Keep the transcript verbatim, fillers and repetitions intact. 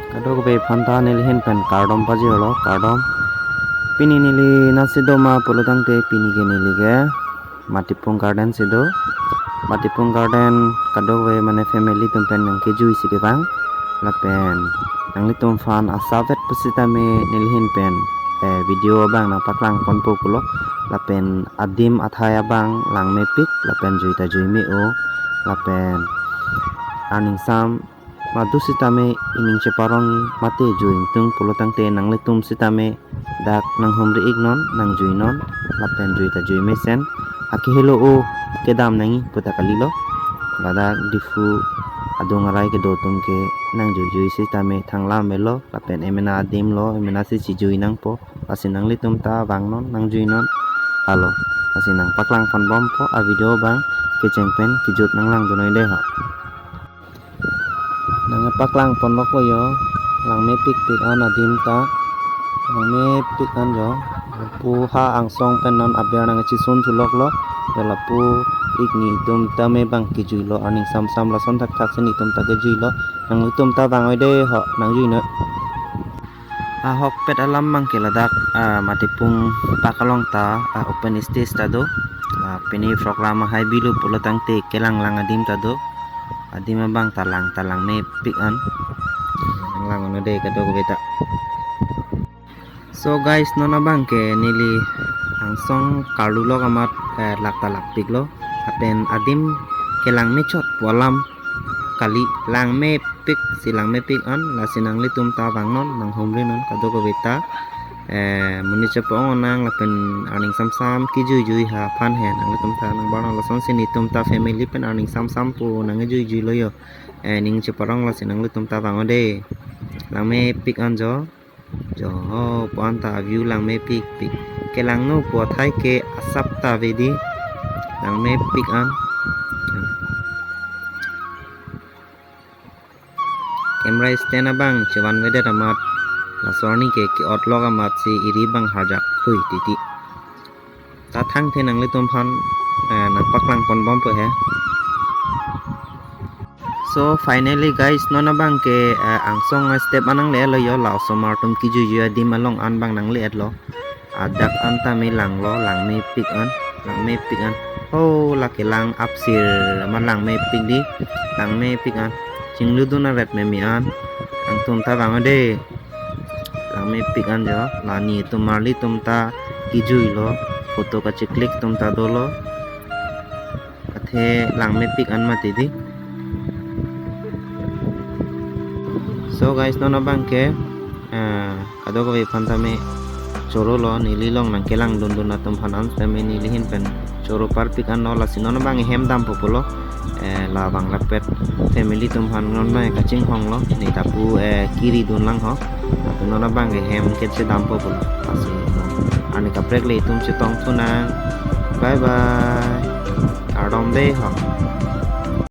Kadokave aphan ta neli ahin pen kardom pajirlo, kardom. Pini neli nasi doma pulo tangte pini ke neli ke Matipung Garden si do. Matipung Garden kadokave mane family atum pen nangkejui si kevang. Lapen nanglitum aphan asavet pusitame neli ahin pen, eh, video abang nangpaklang ponpo pulo. Lapen adim athai abang langmepik, lapen jui ta juime-o. Lapen arningsam madu sitame ining cheparong-i mate jui ingtung pulo tangte nanglitum sitame dak nanghumri iknon, nangjui non, lapen jui ta jui mesen. Akehelo-o kedam nangji pu ta kalilo. Ladak Diphu adung arai kedo atum ke nangjui jui sitame thanglam avelo, lapen emena adim lo, emena si chejui nangpo. Lasi nanglitum ta vangnon, nangjui non. Halo. Lasi nangpaklang ponbompo, a video abang kecheng pen kejut nanglangdun noi dei ho. Nangpaklang ponlokpo jo, langmepikpik an adim ta, langmepik an jo. Lapu ha angsong pen non aber nangchisun thuloklo, jo lapu ik ni atum tame abang kejuilo, arningsamsam lason thakthak si netum ta kejuilo, nanglitum ta vang noi dei ho, nangjui non. Ahokpet alam abang ke ladak, ah, Matipung Park along ta, ah, open stage ta do. Ah, pini program ahai bilo pulo tangte kelanglang adim ta do. Adim abang ta lang, ta langmepik an. Lang non dei kadokave ta. So guys, non abang ke neli angsong karlulok amat, eh, lak ta lakpiklo. Lapen adim kelangmechot pu alam kali, langmepik si langmepik an. Lasi nanglitum ta vangnon, nanghumri non kadokave ta. Eh, monit chepa-ong nang lapen arningsamsam kejui jui ha aphan he nanglitum ta nangbar non, lasonsi netum ta family pen arningsamsam pu nangkejui juilo jo. Eh, ning cheparong lasi nanglitum ta vang noi dei. Langmepik an jo. Jo ho, pu an ta view langmepikpik. Kelangno pu athai ke asap ta ave dei. Langmepik an. Camera stand abang chevanvedet amat, laso arni ke ke-otlok amat si eri abang harjak khui titi. Ta thangthe nanglitum aphan, eh, nangpaklang ponbompo he. So finally guys, non abang ke, eh, angsong step an nangle-etlo jo, la osomar atum kejui jui adim along an abang nangle-etlo. Adak an tame langlo, langmepik an, langmepik an. Ho, lake lang apsir amat langmepik dei, langmepik an. Chingludun aret meme an. Nangtum ta vang noi dei. Langmepik an jo, la netum marli atum ta kejuilo, photo kacheklik atum ta dolo. Athe langmepik an mati dei. So guys, non abang ke, ah, kadokave aphan tame chorolo, neli along nangkelangdundun atum aphan an tame neli ahin pen choro parpik anlo, lasi non abang hem dampo pulo. Eh, labang rapet family atum aphan non mai kachinghonglo, ne ta pu, eh, kiri dunlang ho. Lapen non abang ke hem kechedampo pulo. Lasi arni kaprek le itum chetong thu nang. Bye bye. Kardom dei ho.